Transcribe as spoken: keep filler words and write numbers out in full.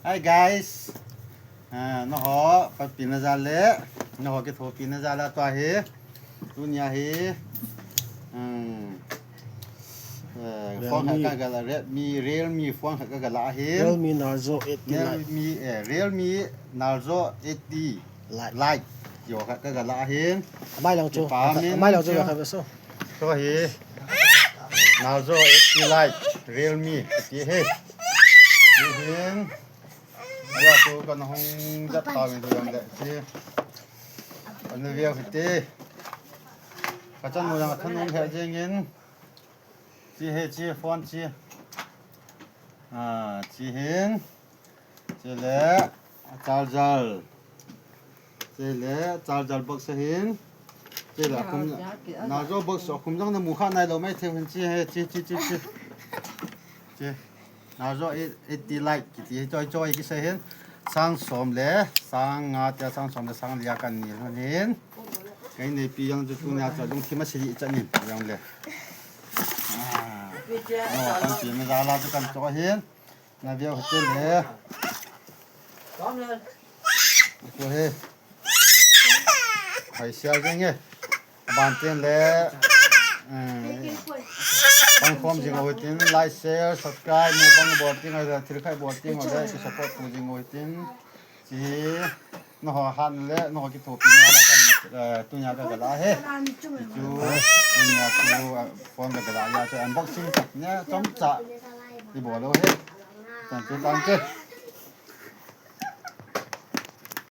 Hi guys. Ah, naho, patpina jal le, naho kithopina jal a tua hi. Tunia hi. Hmm. Eh, phone khat Realme. Ka gala, Redmi, Realme phone khat ka gala hi. Realme Narzo eighty Lite. Realme, eh, Realme Narzo eighty Lite. Lite. Yo khat ka gala hi. Amai lang chu. Kipa min amai lang chu chu. Ka khat so. Tua hi. Narzo eighty Lite. Realme. Ti hi. Ti hin. Aya tu kana hung jat ta min tu jong le chi. Ana veu hite. Ka chan mo jong a thanom he jeng in. Chi he chi phone chi. Ah, chi hin. Chi le charger. Chi le charger box hin. Chi le akhum. Narzo box akhum jong na mu kha nai lou mai thei hin chi he chi chi chi chi. Chi. Narzo eighty Lite kiti hi choi choi kisei hin. Sang som le, sang nga tia sang som le, sang lia kan ni lhon hin. Kei neipi jong chu tunia chu lungthim a sili chan in jong le. Ah. No, kan pi me jal a chu kan cho hin. Na veu hite le. Ko he. Hai sia jeng e. Ban tin le. Eh, pang khom jing u tin, like, share, subscribe, mu bang bol tin, thil khai bol tin, le ki support tu jing u tin. Chi, naho han le, naho kithopina la kan, eh, tunia ka gala he. Chu, tunia chu, eh, phone ka gala ya chu unboxing ne, chomcha. Ibol u he. Thank you, thank you.